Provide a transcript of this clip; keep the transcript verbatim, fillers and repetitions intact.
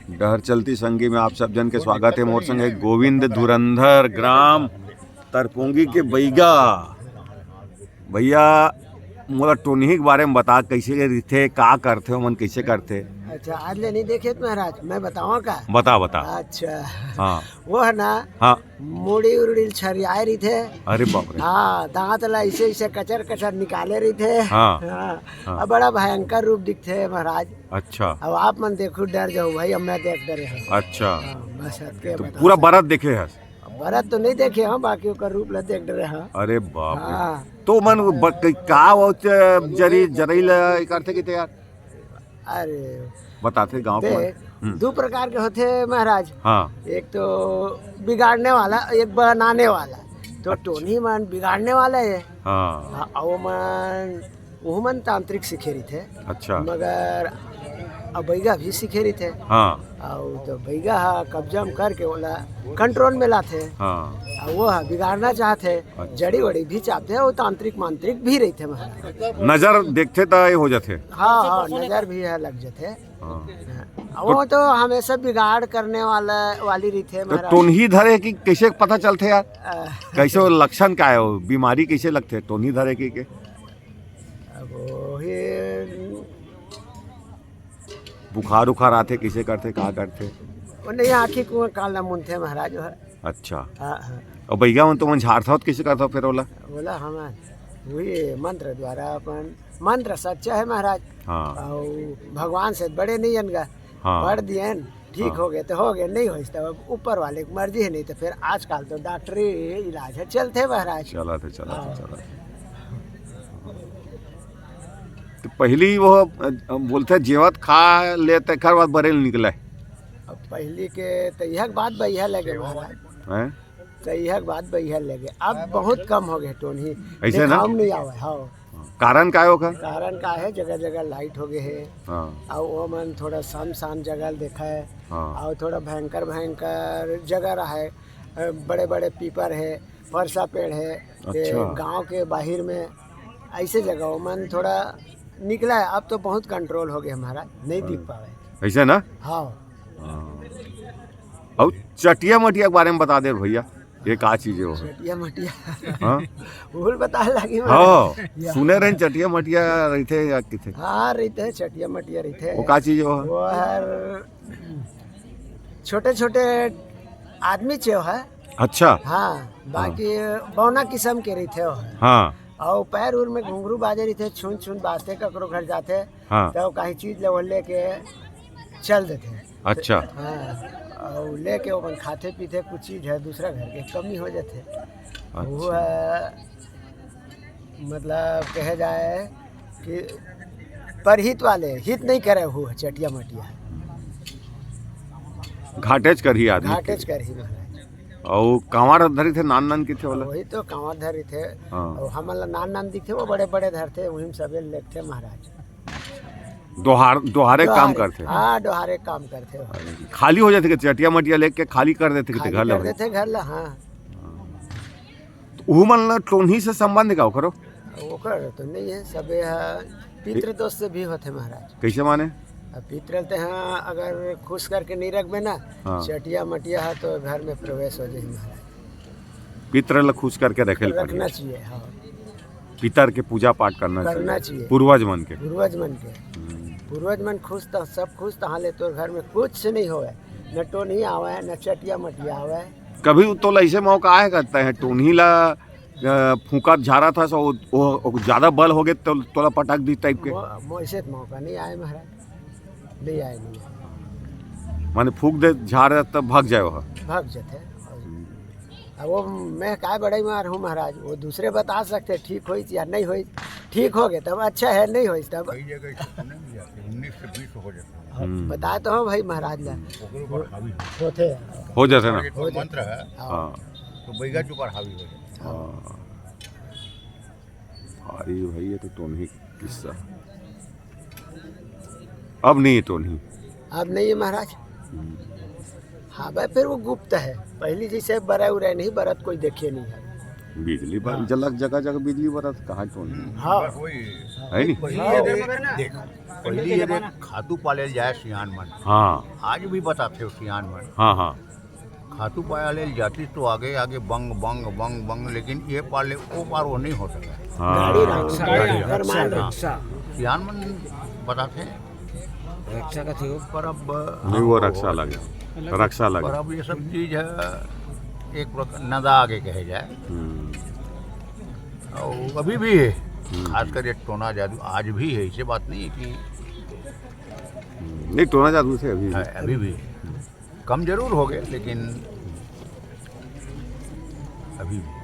डहर चलती संगी में आप सब जन के स्वागत है। मोर संग है गोविंद धुरंधर, ग्राम तरपोंगी के बैगा। भैया, मोला टोनही के बारे में बता, कैसे रहिथे, का करथे, ओमन कैसे करथे? अच्छा, आज ले नहीं देखे महाराज, मैं बतावा का? बता, बता। अच्छा। हाँ। वो है ना, हाँ। मुड़ी उड़ी छरियाए रहिथे। अरे बाप रे। हाँ, दांत ला ऐसे ऐसे कचर कचर निकाले रहिथे। हाँ। हाँ। हाँ। अब बड़ा भयंकर रूप दिखथे महाराज। अच्छा। अब आप मन देखो, डर जाओ भाई, अब मैं देख डरे हूँ। अच्छा। हाँ, बस अतके तो बता पूरा सकते। बरत देखे हस? बरत तो नहीं देखे हम, बाकी ओकर रूप ला देख डरे हूँ। अरे बाप रे। हाँ। तो मन ब-, क-, का वो च-, जरी, जरई ला करथे किते यार? अरे, बताथे गाँव के देख, मन। हम्म। दू प्रकार के होथे महाराज। हाँ। एक तो बिगाड़ने वाला, एक बनाने वाला। तो अच्छा। टोनही मन बिगाड़ने वाला है। हाँ। हाँ, अउ मन, ओहू मन तांत्रिक सीखे रहिथे। अच्छा। मगर अब बैगा भी सीखे रहिथे। हाँ। अउ तो बैगा ह कब्जा में करके ओला कंट्रोल में लाथे। हाँ। अउ वो ह बिगाड़ना चाहथे, अच्छा। जड़ी वड़ी भी चाहथे, वो तांत्रिक मांत्रिक भी रहिथे महाराज। नजर देखथे त ये हो जाथे। हाँ, हाँ, नजर भी है लग जाथे। हाँ। हाँ, वो तो हमेशा बिगाड़ करने वाला, वाली रहिथे तो महाराज। टोनही धरे कि कैसे पता चलथे यार? अ, कैसे वो लक्षण का है, वो बीमारी कैसे लगथे टोनही धरे के, के? अब वो ही बुखार उखार आथे, कैसे करथे, का करथे? वो नहीं, आँखी कुआं काला मुनथे महाराज, वो है। अच्छा। हाँ, हाँ। अउ बैगा मन तो मन झारथव, कैसे करथव फिर ओला? ओला हमन वही मंत्र द्वारा, अपन मंत्र सच्चा है महाराज। हाँ। अउ भगवान से बड़े नहीं अनगा। हाँ। पढ़ दियन, ठीक हाँ। हो गए तो हो गए, नहीं होइस तो अब ऊपर वाले की मर्जी है, नहीं तो फिर आजकल तो डॉक्टरी इलाज है, चलथे महाराज। चलत हे, चलत हे, हाँ। चलत हे। तो पहली वो, अ, बोलथे जेवत खा ले तेखर बाद बरेल निकले। अब पहली के तो यह बात बढ़िया लगे महाराज। हैं? तो यह बात बढ़िया लगे। अब बहुत कम हो गए टोनही। ऐसे ना? देखाव नहीं आवे, हाँ। कारण का है ओकर? कारण का है, जगह जगह लाइट हो गए है। हाँ। अउ वो मन थोड़ा शाम शाम जगह देखा है। हाँ। अउ थोड़ा भयंकर भयंकर जगह रहा है, अ, बड़े बड़े पीपर है, फरसा पेड़ है, के अच्छा। गांव के बाहिर में ऐसे जगह वो मन थोड़ा निकला है। अब तो बहुत कंट्रोल हो गया हमारा, नहीं दिख हाँ। पावे। ऐसे ना? हाँ। हाँ। अउ चटिया मटिया के बारे में बता दे भैया, ये का चीज है वो? चटिया मटिया। हाँ? भूल बता लगी मैं। हाँ, या। सुने रहे चटिया मटिया रहिथे या किथे? हाँ, रहिथे, चटिया मटिया रहिथे। वो का चीज है वो? वो हर छोटे छोटे आदमी चे है। अच्छा। हाँ, बाकी बौना किस्म के रहिथे वो। हाँ। अउ पैर उर में घुंघरू बाजे रहिथे, छुन छुन बाजथे, ककरो घर जाथे, हाँ। तो कहीं चीज ले वो लेके चल देथे। अच्छा। हाँ, अउ लेके ओमन खाथे पीथे, कुछ चीज है दूसरा घर के कमी हो जाथे। अच्छा। वो है, मतलब कहे जाए कि परहित वाले हित नहीं करे, वो चटिया मटिया। घाटेच करही आदमी। घाटेच करही महाराज। अउ कांवर धरथे, नान नान किथे वाला? वही तो कांवर धरथे। हाँ। अउ हमन ला नान नान दिखथे, वो बड़े बड़े धरथे, वही में सबे लेगथे महाराज। डोहार, डोहारे काम डोहारे, करथे। हाँ, डोहारे काम करथे। खाली हो जाथे के चटिया मटिया लेके खाली कर देथे के खाली घर ले कर भाई। देथे घर ला, हाँ। तो उहू मन ला टोनही से संबंध का ओकरो? ओकर तो नहीं है, सबे हा पितृ दोष से भी होथे महाराज। कैसे माने? अब पितृ ते हाँ, अगर खुश करके नहीं रखबे ना, हाँ। चटिया मटिया हा तो घर में प्रवेश हो जाही महाराज। पितृ ला खुश करके रखे ल पड़ही। रखना चाहिए, हाँ। पितर के पूजा पाठ करना करना चाहिए। चाहिए। पूर्वज मन के। पूर्वज मन के। हम्म। पूर्वज मन खुश त सब खुश, तहाँ ले तोर घर में कुछ नहीं होवे, न टोनही आवे, न चटिया मटिया आवे। कभी तोला ऐसे मौका आए करता है, टोनही ला, अ, फूंकत झारत हस, वो, वो, वो ज्यादा बल हो गए तो तोला पटक दी टाइप के? मो-, मोइसे तो मौका नहीं आए महाराज, नहीं आए, नहीं आए। माने फूंक दे झारे तब भाग जाए वह? भाग जाते हैं। अब वो मैं काय बड़ाई मार हूँ महाराज, वो दूसरे बता सकते ठीक होई या नहीं होई। ठीक हो गए तब अच्छा है, नहीं होई तब कई जगह तो सुने नहीं जाते, उन्नीस से बीस हो जाते हैं। हम्म। बताए तो हूँ भाई महाराज ला। ओकरे ऊपर हावी हो। होते हैं। हो जाते ना। और एक हो जाते मंत्र है, हाँ। हाँ। तो बैगा के ऊपर हावी हो जाते हैं। हाँ। भारी भाई, ये तो टोनही किस्सा। अब नहीं है टोनही। अब नहीं है महाराज। हम्म। हाँ भाई, फिर वो गुप्त है, पहली जैसे बरा उरा नहीं, बरत कोई देखे नहीं है। बिजली बर-, हाँ। जलक जगह जगह बिजली बरत, कहाँ टोनही? हाँ। बस वही। है नहीं? वही हाँ। है, देख। पहली ये देख, खातू पाले ल जाए सियान मन। हाँ। आज भी बताथे सियान मन। हाँ हाँ। खातू पाले ल जातिस तो आगे आगे बंग बंग बंग बंग, लेकिन ये पार ले वो पार वो नहीं हो सका। हाँ। गाड़ी रक्षा, गाड़ी फरमान रक्षा। रक्षा। सियान मन बताथे। रक्षा का थियो। पर अब नहीं, वो रक्षा लगे, रक्षा पर लगे। अब ये सब चीज है, एक प्रकार नदा आगे कहे जाए। हम्म। और अभी भी है, खासकर ये टोना जादू आज भी है। ऐसे बात नहीं है कि नहीं, टोना जादू से अभी भी। है, अभी भी कम जरूर हो गए, लेकिन अभी भी।